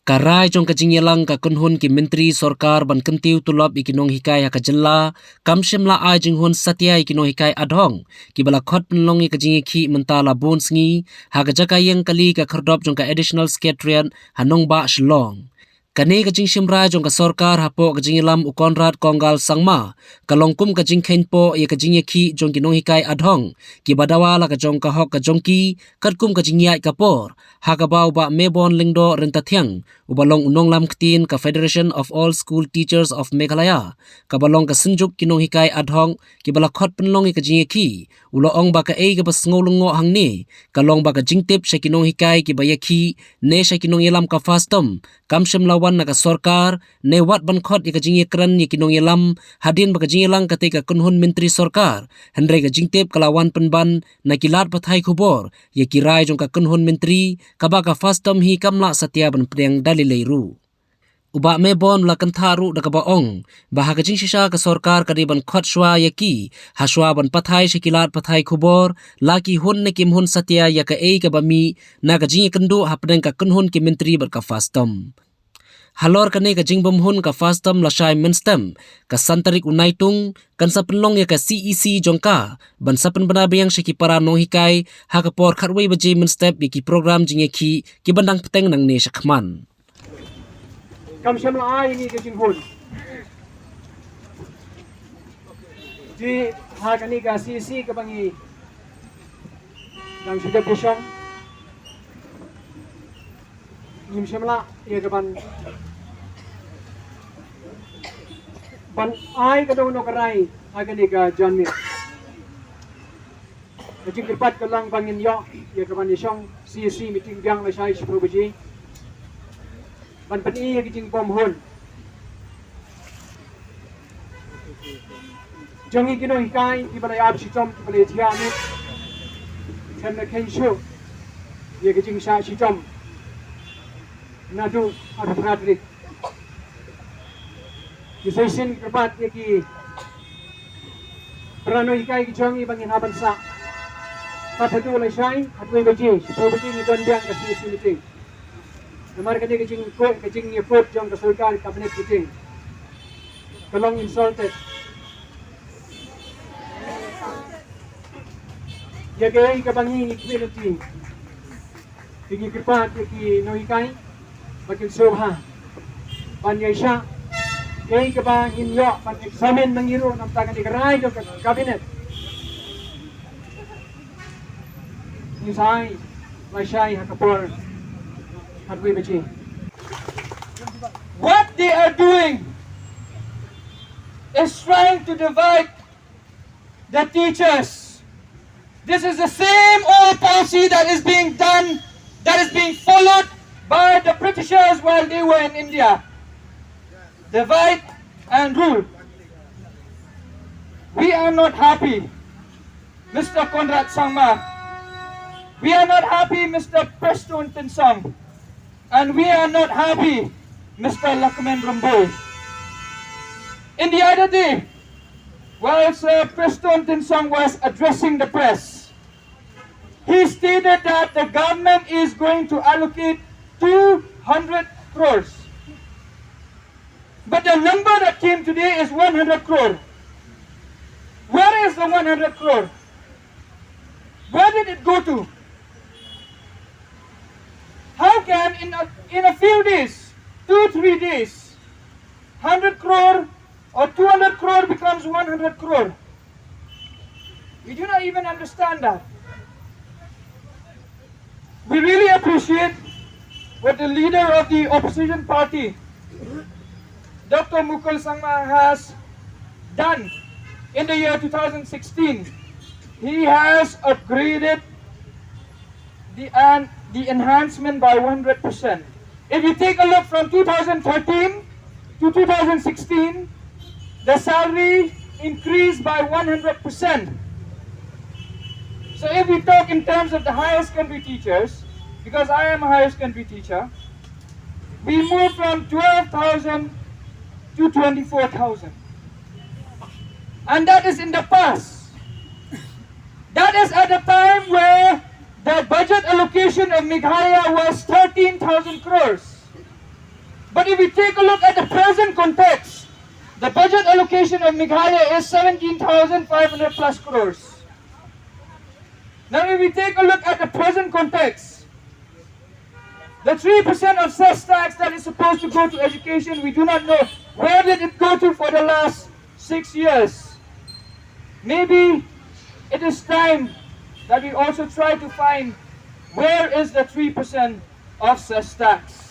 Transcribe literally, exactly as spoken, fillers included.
Ka rai jong ka jingïalang ka kynhun ki myntri sorkar ban kyntiew tulop ïa ki nonghikai ha ka jylla kam shym la ai jinghun satia ïa ki nonghikai adhong kiba la khot pynlong ïa ka jingïakhih mynta la bun sngi ha ka jaka ïeng kali ka khyrdop jong ka Additional Secretariat ha nongbah Shillong. Kane ka jingshim rai jong ka sorkar hapoh ka jingïalam u Conrad Kongkal Sangma ka long kum ka jingkheiñ poh ïa ka jingïakhih jong ki nonghikai adhong kiba dawa la ka jong ka hok ka jong ki katkum ka jingïaid ka por, ha kaba u Bah Mebon Lyngdoh Ryntathiang uba long u nonglam ktien ka Federation of All School Teachers of Meghalaya kaba long ka synjuk ki nonghikai adhong kiba la khot pynlong ïa ka jingïakhih u la ong ba kaei kaba sngew lyngngoh hangne ka long ba ka jingtip sha ki nonghikai kiba ïakhih ne sha ki nongïalam ka FASTOM kam shym la wan na ka sorkar ne wat ban khot ïa ka jingïakren ïa ki nongïalam hadien ba ka jingïalang katei ka kynhun myntri sorkar, hynrei ka jingtip ka la wan pynban na ki lad pathai khubor ïa ki rai jong ka kynhun myntri kaba ka FASTOM hi kam lah satia ban pdiang da lei lei ruh. U Bah Mebon u la kynthah ruh da kaba ong ba ha ka jingshisha ka sorkar ka dei ban khot shuwa ïa ki ha shuwa ban pathai sha ki lad pathai khubor la ki hun ne kim hun satia ïa kaei kaba mih na ka jingïakynduh hapdeng ka kynhun ki myntri bad ka FASTOM. Halor kane ka jingbymhun ka FASTOM lashai mynstep ka san tarik u Naitung kan sa pynlong ïa ka CEC jong ka ban sa pynbna biang sha ki para nonghikai ha ka por khatwei baje mynstep ïa ki program jingïakhih kiba dang bteng nangne shakhmat. Kam shym la ai ïa ngi ka jinghun. Te ha kane ka CEC kaba ngi dang shu dep ïa shong, ngim shym lah ïa ka ban, ban ai kano kano ka rai ha kane ka janmiet. Ka jingkyrpad ka long ba ngin ïoh ïa ka ban ïa shong CEC meeting biang lashai shiphew baje ban pyni ïa ka jingbymhun jong ngi ki nonghikai kiba la ïap shitom, kiba la ïathiah miet, khlem da kheiñ shuh ïa ka jingshah shitom naduh arphew phra tarik. Ki sa shisien kyrpad ïa ki para nonghikai ki jong ngi ba ngin hap ban sah. Tad haduh lashai, khatwei baje, shiphew baje ngi don biang ka CEC meeting. Namar kane ka jingkut, ka jingïakut jong ka sorkar, cabinet meeting ka long insulted. Ïa kaei kaba ngi ngi khmih lynti. Te ngi kyrpad ïa ki nonghikai ba kin sngewbha ban ïaishah. Kaei kaba ngin ïoh ban examine na ngi ruh na bynta kane ka rai jong ka cabinet. Ngin sa ai lashai ha ka por khatwei baje. What they are doing is trying to divide the teachers. This is the same old policy that is being done, that is being followed by the Britishers while they were in India. Divide and rule. We are not happy, Mister Conrad Sangma. We are not happy, Mister Prestone Tynsong. And we are not happy, Mister Lahkmen Rymbui. In the other day, while Sir Prestone Tynsong was addressing the press, he stated that the government is going to allocate two hundred crores. But the number that came today is one hundred crore. Where is the one hundred crore? Where did it go to? How can in a, in a few days, two, three days, hundred crore or two hundred crore becomes one hundred crore? We do not even understand that. We really appreciate what the leader of the opposition party, Doctor Mukul Sangma, has done in the year two thousand sixteen. He has upgraded the, and the enhancement by one hundred percent. If you take a look from two thousand thirteen to two thousand sixteen, the salary increased by one hundred percent. So if we talk in terms of the higher secondary teachers, because I am a higher secondary teacher, we moved from twelve thousand to twenty-four thousand. And that is in the past. That is at the time where the budget allocation of Meghalaya was thirteen thousand crores. But if we take a look at the present context, the budget allocation of Meghalaya is seventeen thousand five hundred plus crores. Now, if we take a look at the present context, the three percent of cess tax that is supposed to go to education, we do not know where did it go to for the last six years. Maybe it is time that we also try to find where is the three percent of cess tax.